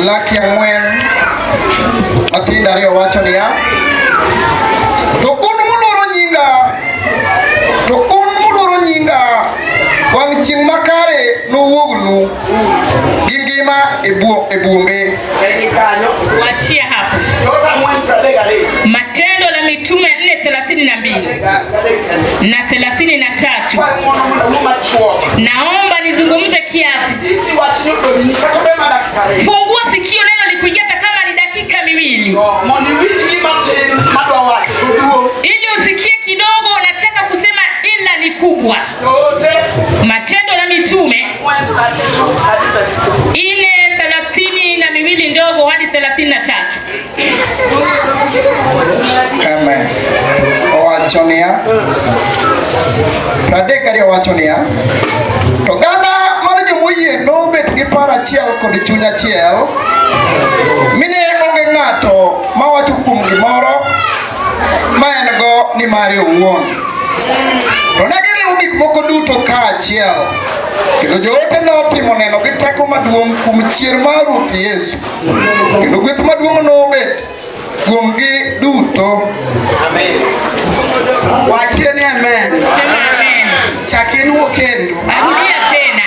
Malaki 4:2 wacho niya, to un muluoro nyinga, to un muluoro nyinga, wang' chieng' makare nowuognu gi ngima e buombe. Wachia hapo. Matendo la Mitume 4:32 na 33. Naomba nizungumze kiasi. Fungua sikio neno likuingia hata kama ni dakika 2, ili usikie kidogo. Nataka kusema ila ni kubwa. Matendo la Mitume 4:32 ndogo hadi 33. Amen. Owacho niya, 32 wacho niya, to oganda mar jomoyie nobet gi paro achiel kod chuny achiel, mi ne onge ng'ato mawacho kuom gimoro ma en go ni mare owuon. To ne giriwo gik moko duto kaachiel, kendo joote notimo neno gi teko maduong' kuom chier mar Ruoth Yesu, kendo gweth maduong' nobet kuomgi duto. Amen. Wachie ni amen. Sema amen. Chak inuo kendo. Rudia tena.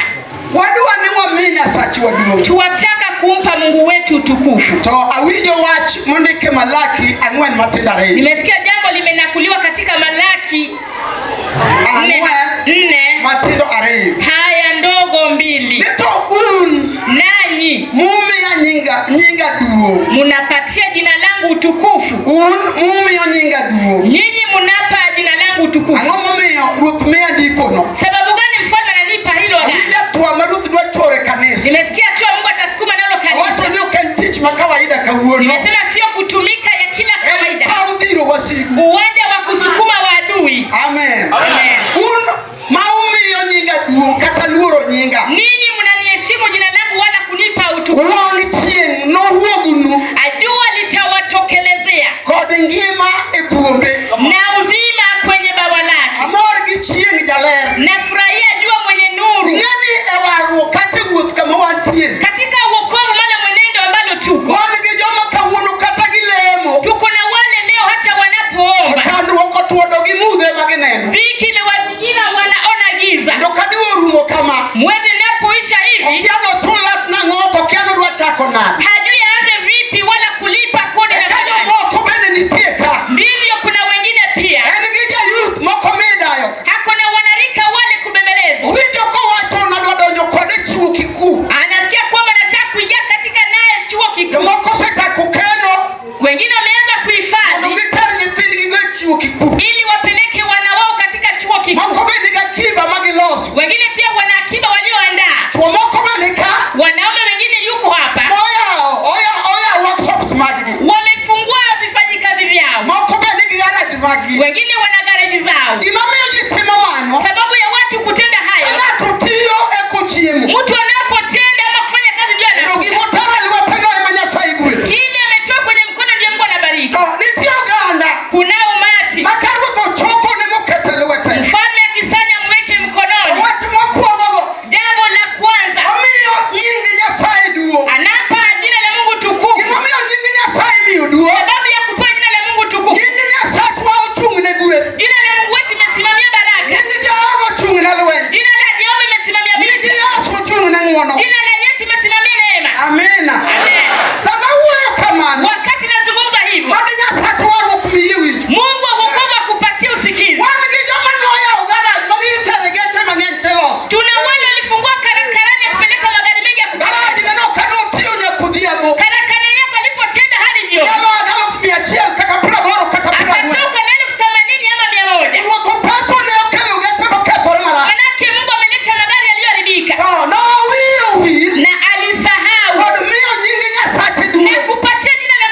Wadwa ni wami Nyasachwa duong'. Tuwataka kumpa Mungu wetu utukufu. To awinjo wach mondik e Malaki 4:2. Nimesikia jambo limenakuliwa katika Malaki 4 4 4 matindo 2. haya ndogo 2. Ni to un Nanyi mumiya nyinga duong'. munapatia jina langu utukufu. Un mumiyo nyinga duong'. Nyinyi munapa jina langu utukufu. Ang'o momiyo ruoth miya ndikono? Sababu gani mfalme ananipa hilo agano? Awinjo hatua ma ruoth dwa choro e kanisa. Nimesikia hatua Mungu atasukuma nalo Awacho kanisa. ni ok en tich ma kawaida kawuono. Nimesema sio kutumika ya kila En kawaida, paw dhiro wasigu. uwanja wa kusukuma waadui. Amen. Amen. Un ma umiyo nyinga duong' kata luoro nyinga. Ninyi mnaniheshimu jina langu wala kunipa utukufu. Wang' chieng' nowuognu Jua litawatokelezea kod ngima e buombe. na uzima kwenye bawa lake. Amor gi chieng' jaler. Nafurahia jua mwenye nuru Ing'e ni e warruok kata e wuoth kama wantie. katika uokovu, mala mwenendo ambalo tuko Wan gi joma kawuono kata gilemo. tuko na wale leo hata wanapoomba Chandruok otuodo gi mudho ema gineno. dhiki imewazingira, wanaona giza. Kendo ka dwe orumo kama, Mwezi napoisha hivi okia nochul nang'o to okia nodwa chako nade. hajui aanze vipi wala kulipa kodi na Eka gani. jomoko bende nitie ka. Ndivyo kuna wengine pia En gi jayuth moko midayo ka. hakuna wanarika wale kubembelezwa. Winjo kowacho nadwa donjo kode chuo kikuu. Anasikia kwamba anataka kuingia katika naye chuo kikuu. Jomoko osechako keno Wengine wameanza mondo kuhifadhi giter nyithindgigo e chuo kikuu. ili wapeleke wana wao katika chuo kikuu. Moko be nigi akiba ma giloso. Wengine pia wana akiba walioandaa. Chuo moko be nika Wanaume wengine yuko hapa moyawo oyawo workshops maggi. wamefungua vifanyikazi vyao, Moko be nigi garage maggi. wengine wana gareji zao. Gimomiyo ji timo mano, Sababu ya watu kutenda ka hayo, ng'ato tiyo eko chiemo. mtu anapotenda ama kufanya kazi ndio Kendo anakula. gimotero e lweteno ema Nyasaye gwedho. Kile ametoa kwenye mkono ndiye Mungu anabariki. To nitie oganda Kuna umati, ma ka ruoth ochoko ne moketo e lwete. mfalme akisanya mweke To mkononi. wach mokwongogo Jambo la kwanza omiyo nying Nyasaye duong'. anampa jina la Mungu tukufu. Gimomiyo nying Nyasaye miyo duong'. Sababu ya kupewa jina la Mungu tukufu, Nying Nyasachwa ochung' ne gweth. jina la Mungu wetu imesimamia baraka, Nying Jehova ochung' ne lweny. jina la Jehova imesimamia Nying vita, Yesu ochung' ne ng'wono. jina la Yesu imesimamia neema. Amina. Amen. Sama wuoyo kamano, Wakati nazungumza hivyo, mad Nyasach warruok miyi winjo. Mungu wa wokovu akupatie usikizi. Wan gi joma noyawo garaj ma gitere geche mang'eny tiloso. Tuna wale walifungua karakarani ya kupeleka magari mengi ya kupeleka Garaj neno ka notiyo nyaka odhiambo. karakana yako alipotenda hadi jioni Nyalo aga 100,000 kata 80 kata 40. akatoka na 80,000 ama 100. Ruoth Opacho ne okelo geche mokethore marach. Manake Mungu ameleta magari yaliyoharibika To nowiyo wil na alisahau kod miyo nying Nyasache na duong'. kupatia jina la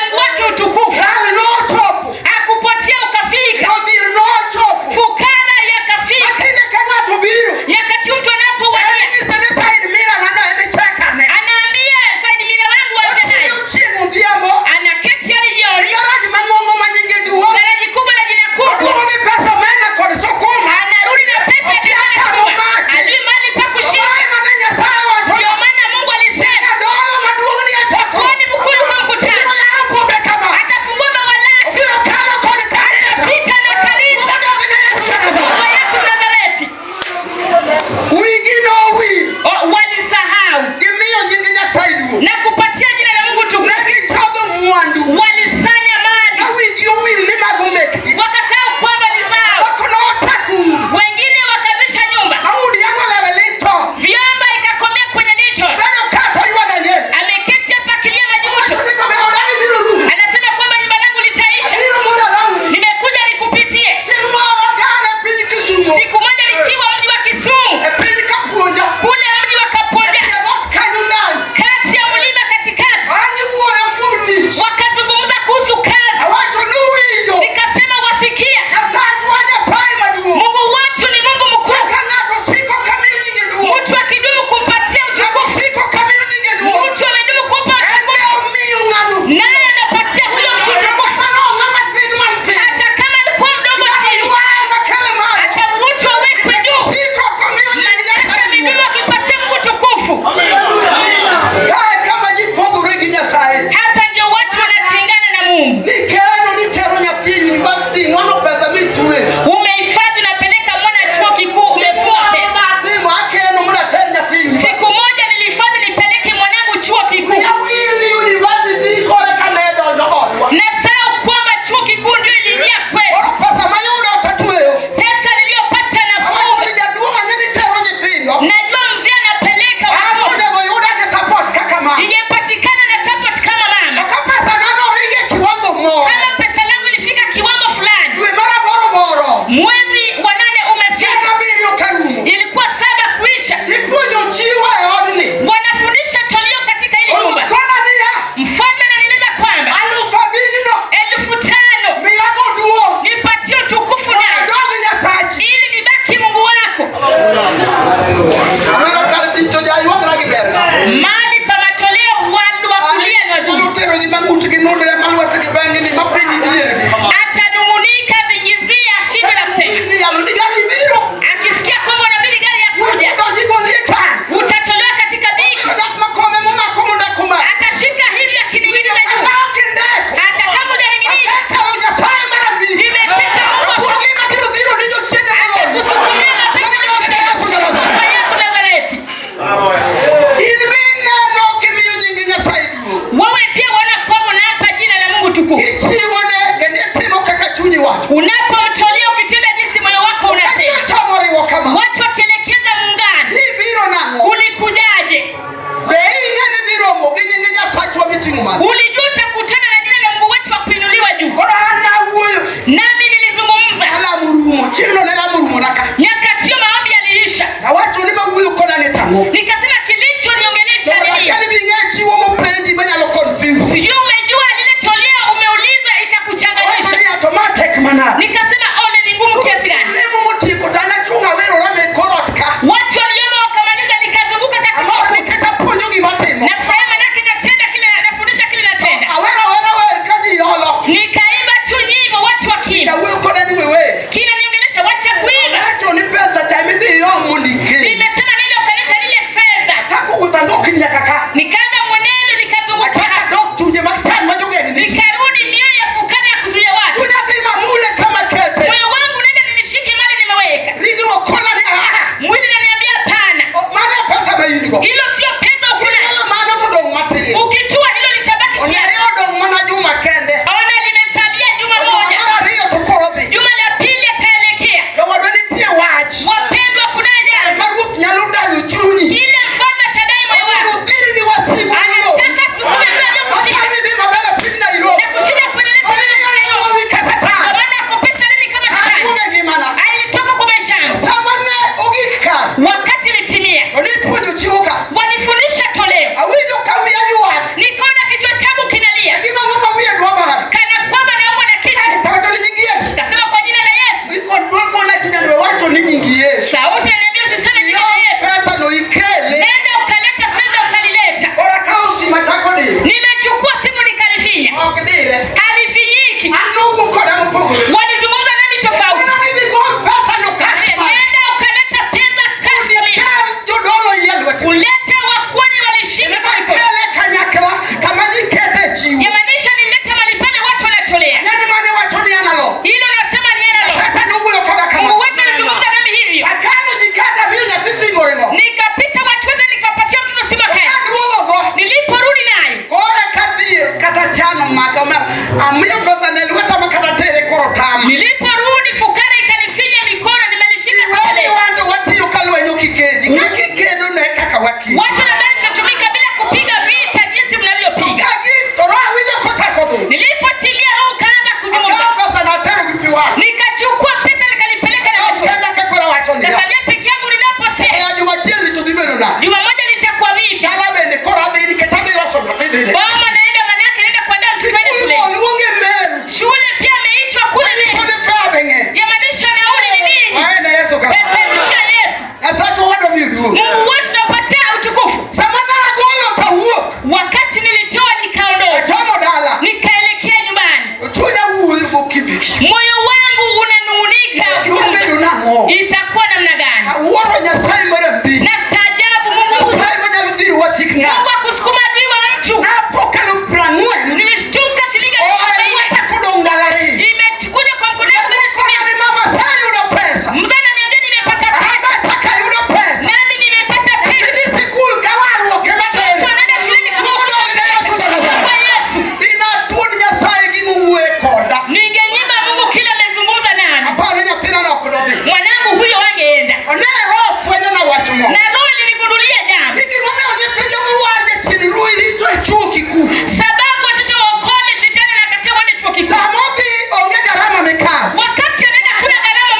Nowuok koda mopogore. Walizungumza nami tofauti. Koro nidhi gol pesa no cash money. Nenda ukaleta pesa cash kamili. Kel jodolo yie lwetgi. Ulete wakuhani walishika kwa mikono. Kele kanyakla kama ji kete chiwo. Yamaanisha nilete mahali pale watu wanatolea. Ng'ani mane wacho ni an alo. Hilo nasema ni nalo. Kata nowuoyo koda kama. Mungu wetu alizungumza nami hivyo. Akalo ji kata miyo nyathi simu oringo. Nikapita watu wote nikapatia mtoto simu akaenda. Kaduogo go. Niliporudi nayo Koro kadhier kata chano maka omera. Amiyo pesa ne lweta ma kata tere koro tama. Niliporudi fukara ikanifinya mikono, nimelishika Iweni pale. wanto watiyo ka lweny ok ikedi. Kaka ikedo ne kaka wakedo. Watu nadhani tunatumika bila kupiga vita jinsi To mnavyopiga. ka gi to roho awinjo kochako dhum. Nilipotimia roho ukaanza kuzungumza, Akawo pesa natero gi pi wang'. nikachukua pesa nikalipeleka na Ok watu. kenda ka koro awacho niya. Nasalia peke yangu ninaposema, Oya juma achiel ni to dhi bedo nade? juma moja litakuwa vipi? Dala bende koro adhi nikech adhi loso nyathi dhi. Boma naenda manake naenda kuandaa mtoto aende Sikul shule. oluonge Meru. Shule pia ameitwa kule Anyiso Meru. ni fare be ng'eny. Yamaanisha nauli ni nini? Wae ne Yesu ka. Peperusha Yesu. Nyasachwa wadwa miyo duong'. Mungu wetu tunapatia utukufu. Sama nagolo tawuok. Wakati nilitoa nikaondoka, Achomo dala. nikaelekea nyumbani. To chunya wuoyo mokibiki. Moyo wangu unanung'unika Dwa ukizungumza. bedo nang'o? Itakuwa namna gani? Awuoro Nyasaye mar ambi. Na staajabu Mungu. Nyasaye manyalo dhiro wasik ng'ato. Mungu akusukuma adui wa mtu. Napo kalufu piero ang'wen. Nilishtuka shilingi elfu Oa e arobaini. lweta kodong' ndalo ariyo. Imekuja kwa mkono wangu Jaduong' siku kona mbili. ni mama aseyudo pesa. Mzee ananiambia nimepata pesa. Aba kaka yudo pesa. Nami nimepata pesa. Nyathi dhi sikul ka warruok ema Mtoto tere. anaenda shuleni kama Duong' dog ne Yesu ja-Nazareth. kwa Yesu. Dinatuon Nyasaye gima owuoye koda. Ningenyima Mungu kila amezungumza nami. Aparo ni nyathina no ok dodhi. Mwanangu huyo angeenda. To ne roho ofwenyo na wach moro. Na roho ilinigundulia jambo. Ni gimomiyo nyithindo mowar jachien ruyi rito e chuo kikuu. Sababu watoto waokole shetani anakatia waende chuo kikuu. Sama odhi onge garama mikawo. Wakati anaenda kuna gharama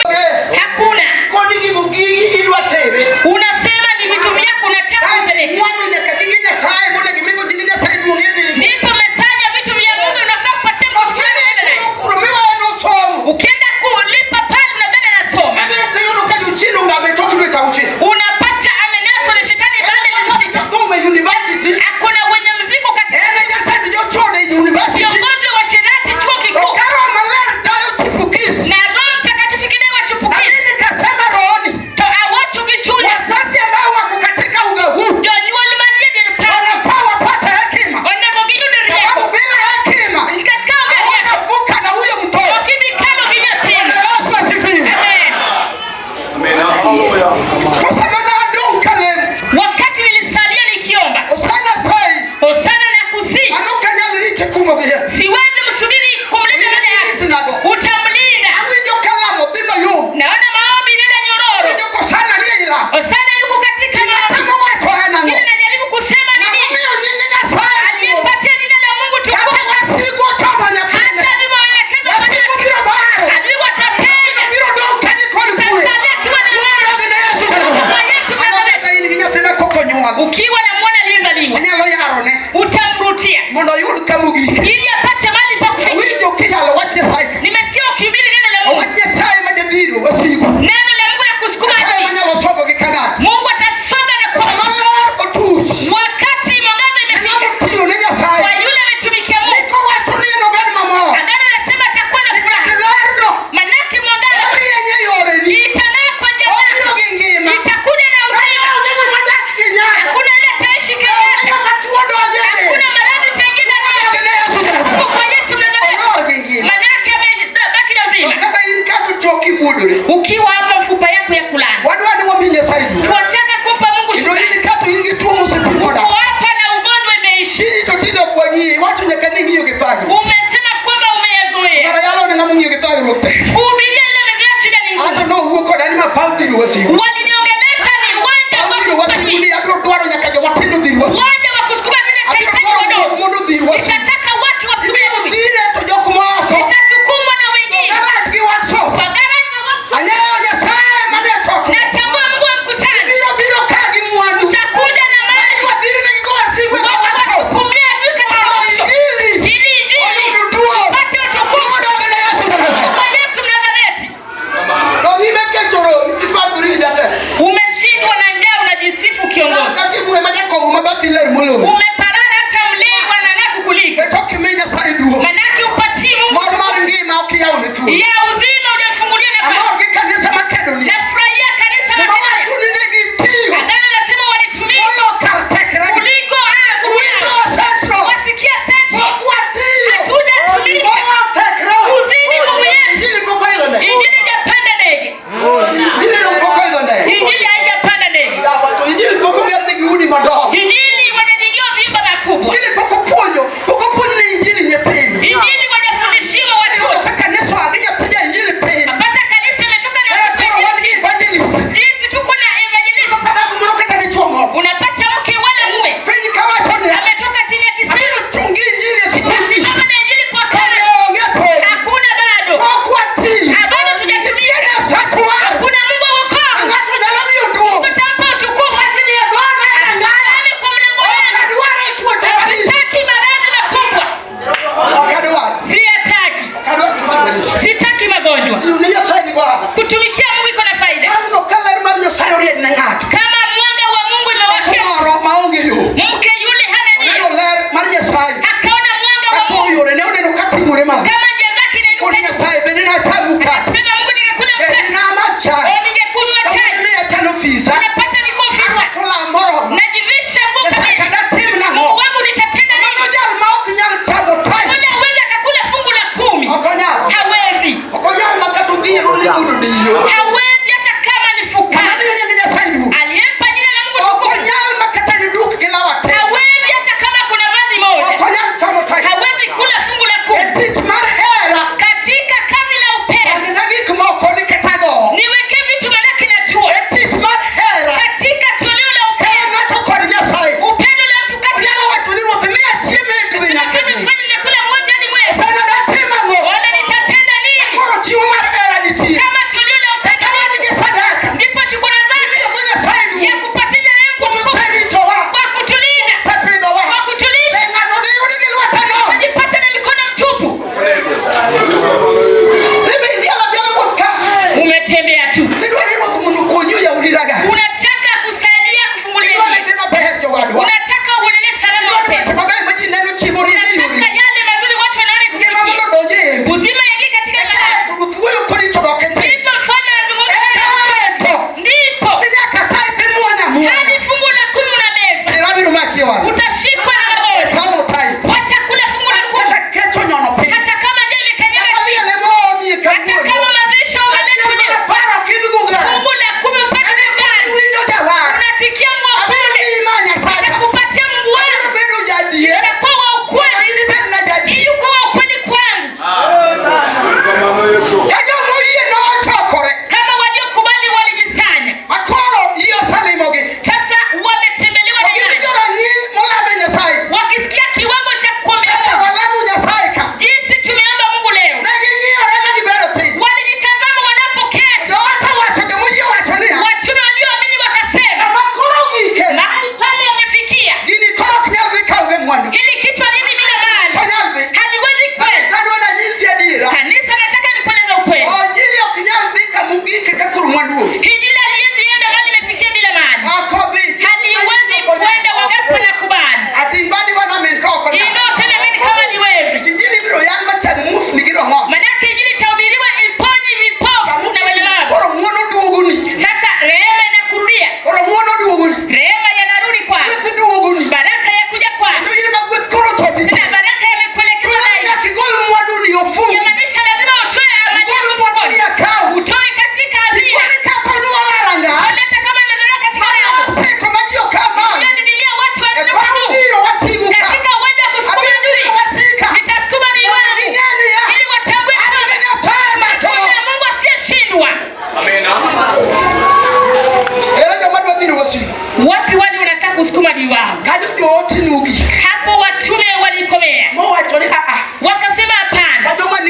hakuna. Koni gigo gigi idwa tere. Unasema ni vitu vyako unataka kupeleka. Mwandu nyaka gige Nyasaye mondo gimigo nying Nyasaye duong' e dhi. Ndipo mesanya vitu vya Mungu unafaa kupatia Mungu shukrani uende naye. Kuro miweyo nosomo. Ukienda kulipa pale unadhani anasoma. Idhi tiyudo ka jochien ongame tok dweche auchiel. Unapata amenaswa na shetani baada ya miezi sita. Thum e university. Akona wenye mzigo katika En e jatend jochode e university. viongozi wa sherati chuo To kikuu. ka Roho Maler tayo chipukizi. Na Roho Mtakatifu kidai Na wachipukizi. mimi kasema rohoni. To awacho gi chunya. Wazazi ambao wako katika uga huu Jonyuol manie dier pap wanafaa wapate hekima. onego giyud Sababu rieko. bila hekima Nikech ka onge rieko hawatavuka na huyo mtoto. ok ibi kalo gi nyathino. Bwana Yesu asifiwe. Amen. To sama nadong' kalemo, Wakati nilisalia nikiomba, Osana sai, Hosana na kusihi, an ok anyal rite kumodhiye. siwezi msubiri kumlinda mbele yako, Ritnago. utamlinda. Awinjo kalamo dhi mayom. Naona maombi nenda nyororo. Awinjo kosana ni ei lamo. Hosana yuko katika maombi. Temo wacho en ang'o? Kile najaribu kusema ni Ng'ama nini? miyo nying Nyasaye duong'. Aliyepatia jina la Mungu Kata tukufu, wasigu ochomo nyathine. hata alivyoelekeza Wasigu wanawake, biro baro. adui watapenya. Biro dong' kanyo kod kwe. Utasalia akiwa na Duong' dog ne Yesu Kristo. Kwa Yesu Mano kata in gi nyathi ma koka onyuol. Ukiwa na mwana aliyezaliwa, Inyalo yarone utamrutia mondo oyud kamogike. ili apate mahali pa kufikia. Awinjo kiyalo wach Nyasaye ka. Nimesikia ukihubiri neno la Mungu, Wach Nyasaye ma jadhiro wasigu. neno la Mungu la kusukuma Nyasaye adui. manyalo sogo gi kang'ato. Mungu atasonga na kwa Sama ler otuch. wakati mwangaza Ne imefika ng'ama otiyo ne kwa Nyasaye. yule ametumikia Mungu. Ndiko wacho ni enobed mamor. Agano nasema atakuwa na furaha, Lerno manake mwangaza orieny e yoreni. itang'aa kwa njia Obiro zako, gi ngima. itakuja na uzima. Onge ng'ama dak Kenyatta. Hakuna yule ataishi Onge Kenyatta, ng'ama tuo donjo e del. hakuna maradhi itaingia ndani Odog yake. ne Yesu Kristo. Kwa Yesu Mnazareti, Olor gi ngima. manake amebaki na uzima. Kata in kata choki muodore. Ukiwa hapa mfupa yako ya kulala, Wadwa ni wami Nyasaye duong'. tunataka kumpa Mungu Kendo shukrani. in kata in gi tuo mosepimo Uko dak. hapa na ugonjwa imeishi, Chi to tinde ok wang'iyi. Iwacho nyaka ni ing'iyo gi thagruok. umesema kwamba umeyazoea. Mara yalo ne ng'ama ong'iyo gi thagruok tek. Kuhubiria yule amezoea shida ni Ato ngumu. nowuo koda ni ma paw dhiro wasigu. Waliniongelesha ni uwanja Paw wa dhiro kusukuma wasigu ni abiro dwaro nyaka joma tindo dhir wasigu. uwanja wa kusukuma vile Abiro tahitaji dwaro wadogo. mondo dhir wasigu. Nitataka watu wasukume Ibiro adui. dhire to jok moko. Nitasukumwa na wengine. Garaj gi workshop. Kwa garaji na workshop. Ang'eyo Nyasaye mane chokruok. Natambua Mungu wa mkutano. Ibiro biro ka gi mwandu. Utakuja na mali. Idwa dhir negi go wasigu e Watu workshop. wasukumie adui katika Mondo workshop. injili Ili injili oyud duong'. ipate utukufu. Duong' dog ne Yesu Kristo. Kwa Yesu Mnazareti. To gima kecho romi tipakori ni jatelo.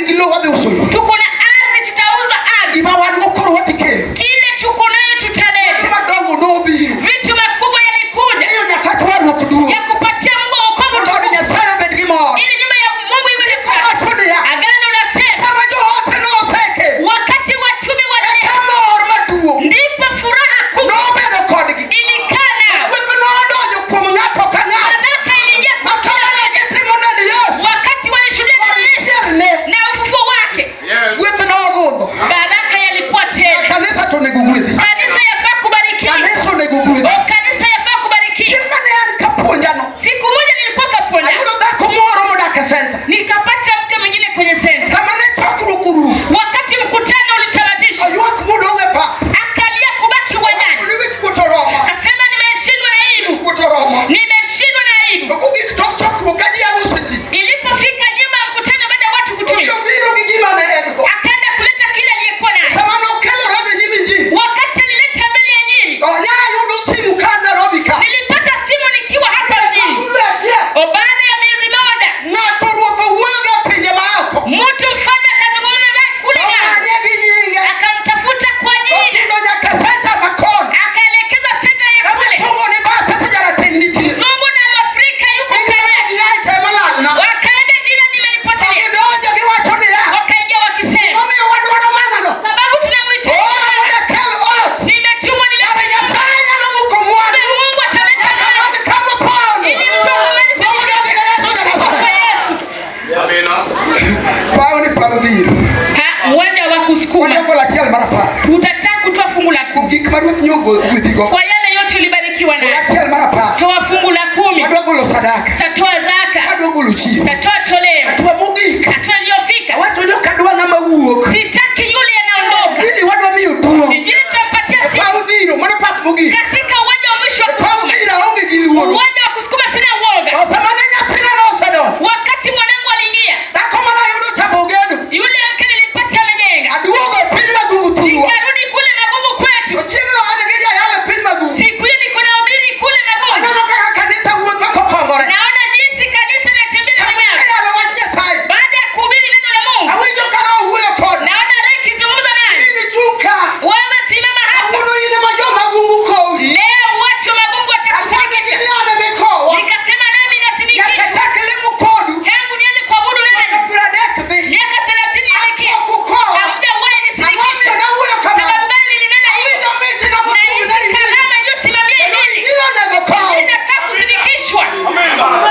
gi lowo wadhi uso lowo. Tuko na ardhi, tutauza ardhi. Gima wan go koro wadhi kelo. Kile tuko nayo tutaleta. Madongo nobiro. Vitu makubwa yalikuja Miyo Nyasach warruok duong'. ya kupatia Mungu wokovu Mondo od tukufu, Nyasaye obed gi mor. ili nyumba ya Mungu iwe na furaha. Wacho niya, Agano lasema sama joote noseke, wakati wachumi eka walileta, mor maduong' ndipo furaha kubwa nobedo kodgi. ilikaa nao. Gweth nodonjo kuom ng'ato ka ng'ato. Baraka iliingia kwa Ma sama ne gitimo neno Yesu, wakati walishuhudia kod neno Yesu chierne, na ufufuo wake, gweth nogundho. baraka yalikuwa tele. Kanisa to onego gwedhi. Kanisa yafaa kubarikiwa. Kanisa onego gwedhi. O, kanisa yafaa kubarikiwa. Chieng' mane an kapuonjano, Siku moja nilikuwa Kaponda, ayudo dhako moro modak e senta. nikapata mke mwingine kwenye senta. Sama ne chokruok orumo, Wakati mkutano ulitamatishwa, oywak modong' e pap. akalia kubaki uwanjani, Ni wich kuot oromo. akasema nimeshindwa na Wich aibu, kuot oromo. nimeshindwa na aibu. To kogik tok chokruok ka ji aruse ti. Ilipofika nyuma ya mkutano, baada ya watu To ji kutulia, obiro gi gima ne en go. akaenda kuleta kile aliyekuwa nayo. Sama nokelo radhi e nyim Injili, Wakati alileta mbele ya nyinyi, to ne ayudo simu ka an Nairobi ka. nilipata simu nikiwa hapa mjini. Dwe achiel, O, baada ya miezi moja, ng'ato ruoth owuoyo gi e pinje maoko. mtu mfalme akazungumza naye kule Ghana, Omanye gi nyinge. akamtafuta kwa jina, Otindo nyaka senta makon. akaelekeza senta ya Kama kule. sungo ni bathe to jarateng' nitie. Mzungu na Mwafrika yuko Piny karibu. mane giache ema lalna. Wakaenda, jina To limenipotelea. gidonjo giwacho niya, Wakaingia wakisema, omiyo wadwaro mamano. sababu tunamhitaji Ora sana. mondo akel ot. Nimetumwa nilete Kare Nyasaye nyalo muko mwandu. Mungu ataleta Nyaka mali dog kama pondo. ili mtu akamali Mondo odog ne Yesu kwa ja-Nazareth. Yesu. Paw ni paw dhiro. Ha, uwanja wa kusukuma Wadwa golo achiel mar apar. utataka kutoa fungu la Kuom kumi gik ma Ruoth nyo gwedhigo. kwa yale yote ulibarikiwa Gol nayo. achiel mar apar. Toa fungu la kumi, Wadwa golo sadaka. tatoa zaka, Wadwa golo chiwo. tatoa toleo. Hatua mogik. Hatua iliyofika, Awacho ni ok adwa ng'ama wuok. sitaki yule anaondoka. Injili wadwa miyo duong'. Injili tutampatia E sifa paw dhiro, mano pap mogik. katika uwanja wa mwisho wa E paw kusukuma. dhiro aonge gi luoro. Uwanja wa kusukuma sina uoga. To sama ne nyathina nosedonjo, Wakati mwanangu aliingia, dhako mane ayudo cha Bogedo, yule mke nilimpatia amejenga, aduogo e piny Magungu thurwa. nikarudi kule Magugu To kwetu. chieng'no an gi jayalo e piny Magungu. Siku hiyo niko na ubiri kule Magugu, Aneno kaka kanisa wuotho kokongore. naona jinsi kanisa linatembea na Kama ming'aro. ayalo wach Nyasaye. Baada ya kuhubiri neno la Mungu, Awinjo ka Roho wuoyo koda. naona Roho ikizungumza nani, In ichung' ka. wewe simama hapa Kawuono in ema jo-Magungu kowi. leo, watu wa Magugu Asante watakusindikisha. gi ni an ema ikowa. Nikasema nami Nyaka nasindikishwa chak lemo kodu. tangu nianze kuabudu Nyaka nani, 30 dhi. miaka 30 imekia, Apok ukowa. hamjawahi Ang'o nisindikisha. miyo nawuoyo kamano? Sababu gani nilinena hivyo? Awinjo michna Na mochung' ne hizi Injili. karama iliyosimamia Kendo Injili Injili onego kow. inafaa kusindikishwa.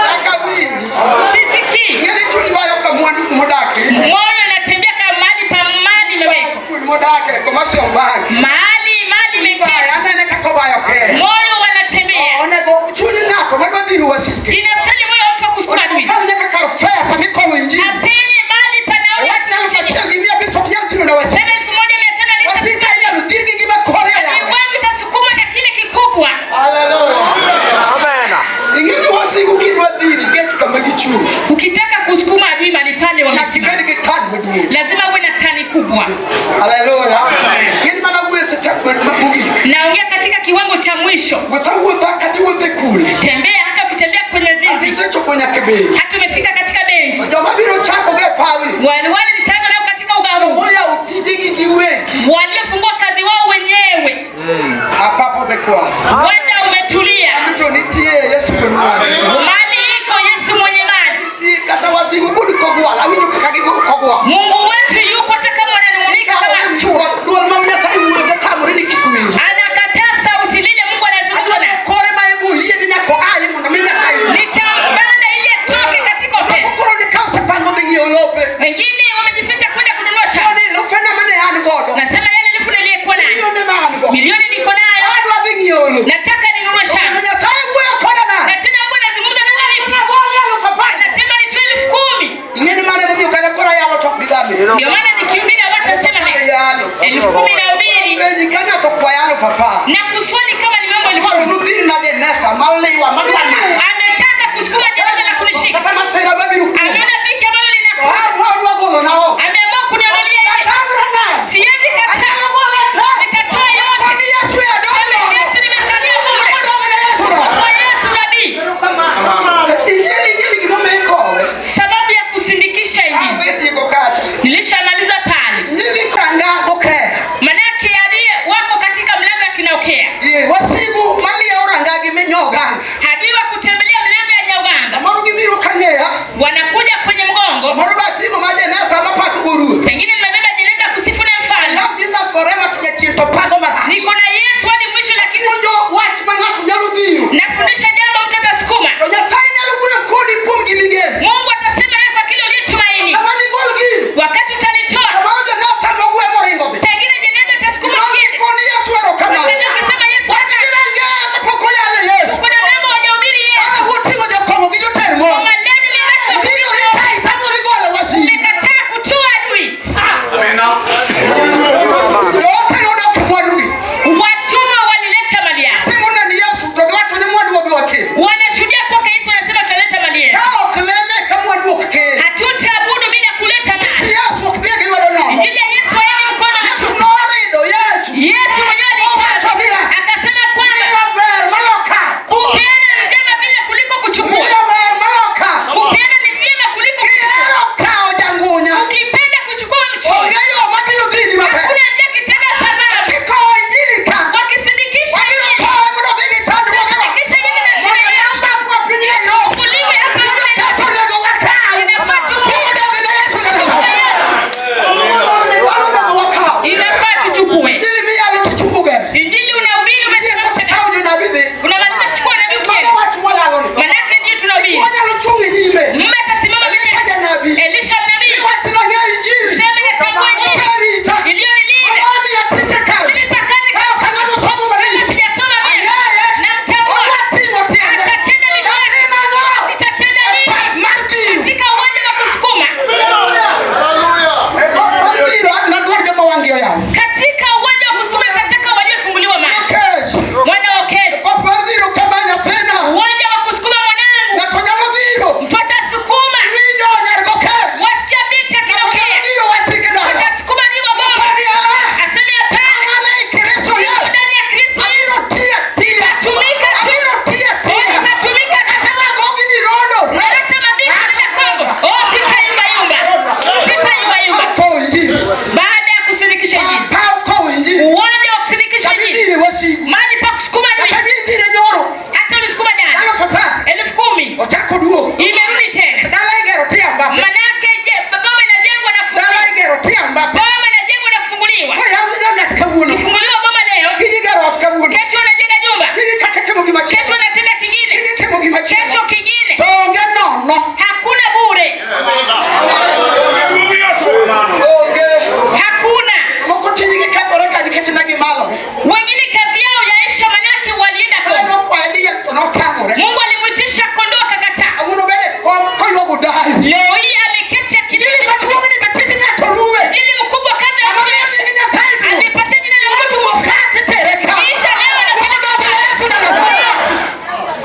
Nyaka winji. Sisikii Ng'e ni chuny bayo ka mwandu kumodake. moyo unatembea kama mahali pa mali imewekwa, Kuond modake, commercial bank. mahali mali Bayo, imewekwa, anene kaka obayo kende. moyo wanatembea. Onego chuny ng'ato madwa dhiro wasike. Inastahili moyo wa mtu wa kusukuma Onego adui kal nyaka kar fare sama ikowo Injili. apenye mahali pa nauli ya Wach na alufu achiel gi mia abich ok nyal dhiro na wasike. sema 1500 lita Wasika inyalo dhir gi gima kore adui oyawo. wangu itasukuma na kile kikubwa. Haleluya. Ing'e ni wasigu kidwa dhiri get kama gichung'. Ukitaka kusukuma adui mahali pale Nyaka wamesimama, ibed gi tan maduong'. lazima uwe na tani kubwa. Haleluya. Gin mana wuoyo e seche mogik. Naongea katika kiwango cha mwisho. Wuoth awuotha kata iwuotho e kul. Tembea hata ukitembea kwenye zizi, Isechopo nyaka e bengi. hata umefika katika benki. To joma biro chako go e pawni. Wale wale nitaanza nao katika uga huu, Moyawo tijegi giwegi. waliofungua kazi wao wenyewe. Apapo dhi kwath. Uwanja umetulia, To nitie Yesu wuon mwandu. mali iko, Yesu mwenye mali. Nitie kata wasigu bud kogwal. Awinjo kaka kogwal. Mungu wetu yuko, hata kama wananung'unika kama Duol ma Nyasaye wuoyo go tamore ni kik winji. anakataa sauti lile Mungu anazungumza Adwa naye. ni kore ma ebo yie ni nyaka oaye mondo mi Nyasaye wuo. Nitambana ili atoke katika hoteli. Moko koro ni ka osepango dhi ng'iewo lope. Wengine wamejificha kwenda kununua shamba. Koni lofena mane an godo. Nasema yale elfu niliyekuwa nayo, Milione ma an go. milioni niko nayo, Adwa dhi ng'iewo lo. nataka ninunue Kendo shamba. Nyasaye wuoyo koda Na nade? tena Mungu anazungumza na mimi, Nagole alufu apar. anasema nitoe 10,000. Ing'e ni mano emomiyo kata koro ayalo to ok gigame. Ndio maana nikihubiri hawatasema mengi. Ayalo. 10,000 nahubiri Penji ka ng'ato kwayo alufu apar. na kuswali kama nimeomba Koro 10,000. nudhir na jeneza maliwa madwa maka. Ametaka kusukuma jeneza la kunishika. Kata masira mabiro kuoma. Ameona dhiki ambalo linakuja, Ohamwa odwa golo na oko. ameamua kuniondolea yeye. Atamra nade? Siwezi kataa, Anyalo gole te. nitatoa yote. Koni Yesu e adong' nono. Yesu, nimesalia bure. Odong' ne Yesu no. Kwa Yesu nabii. Injili injili gimomiyo ikowe. Sababu ya kusindikisha injili Asetieko kacha. nili wang'gi oyaw. Katika uwanja wa kusukuma takataka waliofunguliwa macho. Okech. Mwana Okech, Pap mar dhiro kama nyathina. uwanja wa kusukuma mwanangu, Ng'ato nyalo dhiro. mtu atasukuma. Winjo nyar Gokech. Wasikia binti Ng'ato nyalo akinokea, dhiro wasike dala. utasukuma ni wa boma. Opadi ala. Aseme hapana, An ei Kristo Yesu. ndani ya Kristo Yesu Abiro tiyo tiya. Itatumika tu. Abiro tiyo tiya. itatumika tu. Kata wagogi ni rondo re. Hata mabinti wanaenda Kongo. Oh, sitayumba yumba, sitayumba yumba. Kowo injili. Baada ya kusindikisha injili, Paw kowo injili. uwanja wa kusindikisha Kama injili, idhire wasigu. mahali pa kusukuma Kata adui. gidhire nyoro. Hata ulisukuma jana 10,000. 10,000 Ochako duogo. imerudi tena. Dala igero tiya Mbappe. Manake boma inajengwa na Dala kufunguliwa, igero tiya Mbappe. boma inajengwa na kufunguliwa. Koyaw ng'at kawuono. Kifunguliwa boma leo, Kiny igero ot kawuono. kesho unajenga nyumba, Kiny ichako timo gima kesho chielo. unatenda kingine, Kiny itimo gima kesho chielo. kingine. To onge nono. Hakuna bure, Onge. hakuna. Moko tijgi kethore ka nikech ne gimalore. Wengine kazi yao yaisha, manake walienda Nyasaye Kongo. nokwaye diel to notamore. Mungu alimwitisha kondoo akakataa. Kawuono bede kom koywago dayo. Leo hii ameketi Injili akilia maduong' ni be tij ng'ato rume. ili mkubwa kazi Ng'ama miyo ampishe nying Nyasaye duong'. alipatia jina la Mungu Morumo ka titere ka. kisha leo Wuod dog ne Yesu anakuja Nazareth. Yesu.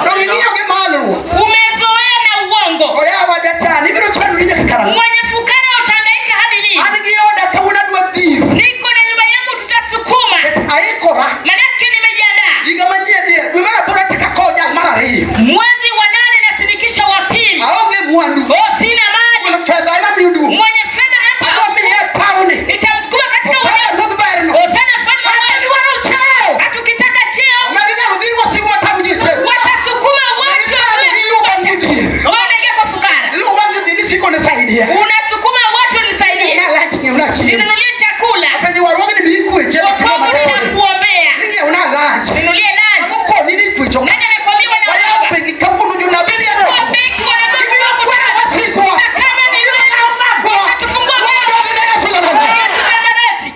Dong ing'iyo gi malruok. Umezoea na uongo, Oyawa jachan, ibiro chandori nyaka karang'o? mwenye fukara utahangaika hadi lini? An gi oda kawuono adwa dhiro. Niko na nyumba yangu, tutasukuma, Nikech aikora. manake nimejiandaa. Higa manyien ni dwe mar aboro achako akowo jal mar ariyo. Mwezi wa nane nasindikisha wa pili. Aonge mwandu. Oh, sina mali. Wuon fedha ema miyo duong'. Mwenye fedha nampa, Adwa miye pawni. nitamsukuma katika Osana uwanja. ruodh berno. Hosana mfalme wa Kata wema. dwaro cheo. Hata ukitaka cheo Omera inyalo dhir wasigu matago ji e cheo. watasukuma watu Inyalo iluw bang' jodhier. wewe unaingia kwa fukara, Iluw bang' jodhier isiko nisaidia. unasukuma watu nisaidie, Ng'iewna lunch, ng'iewna chiemo. ninunulie chakula, Apenjo warruogni be ikwe chiemo timo wokovu matode. ninakuombea, Ng'iewna lunch. ninunulie lunch. Ang'o koni ni ikwecho ka? Nani amekwambia Wayawo wanaogopa? bengi kawuono jonabi ni Kwa achoko. benki wanaambia Ibiro kwero wasikwa. Tutakanya Ibiro milele. kawo mapwa. Tutatufungua Wuod ne Yesu kwa Nazareth. Yesu Nazareti.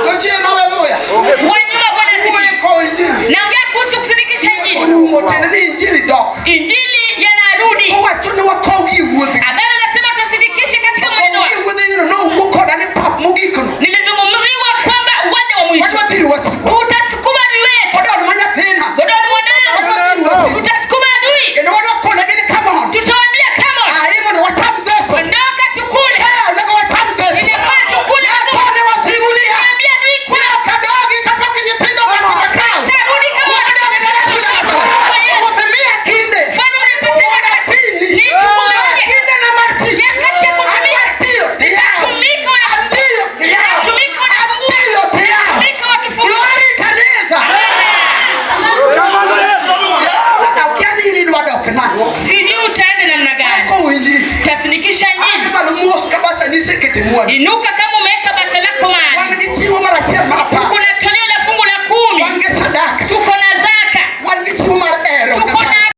Gochien haleluya. Wa nyuma Bwana Wuoyo asifiwe. kowo injili. Naongea kuhusu kusindikisha injili. Orumo tiende ni injili dok. Injili yanarudi. Owacho ni wakowgi e wuodhgi. Agano lasema tusindikishe katika mwenendo Wakowgi e wao. wuodhgino nowuok koda ni pap mogikno. Nilizungumziwa kwamba uwanja wa mwisho Wadwa dhiro wasikwa. utasukuma adui wetu, Odon ma nyathina. godoro mwanangu, Wadwa dhiro wasikwa. utasukuma adui. Kendo wadwa konegi ni come on. Tutawaambia come on, Ai mondo wacham dhetho. ondoka tukule, Eh, onego wacham dhetho. inafaa tukule. Kone wasigu niya. Niambia adui kwa Ok adogi kapok nyithindo omako makal. tarudi kama Wuod dog ne Yesu Nazareth. Kwa Yesu. Wuoth miya kinde. Mfano mnapatia Wuod wakati atini. nitukumeje Kinde na mar tich. nyakati ya kutumika, Adwa tiyo tiyawo. tumika wanafungua, Atiyo tiyawo. tumika wanafungua, Atiyo tiyawo. tumika wakifungua. Glory kanisa. Ya, akia ni in idwa dok nang'o? Sijui utaenda namna gani, Kowo injili. utasindikisha injili. Ani malo mos kabisa ni isekete mwandu. Inuka kama umeweka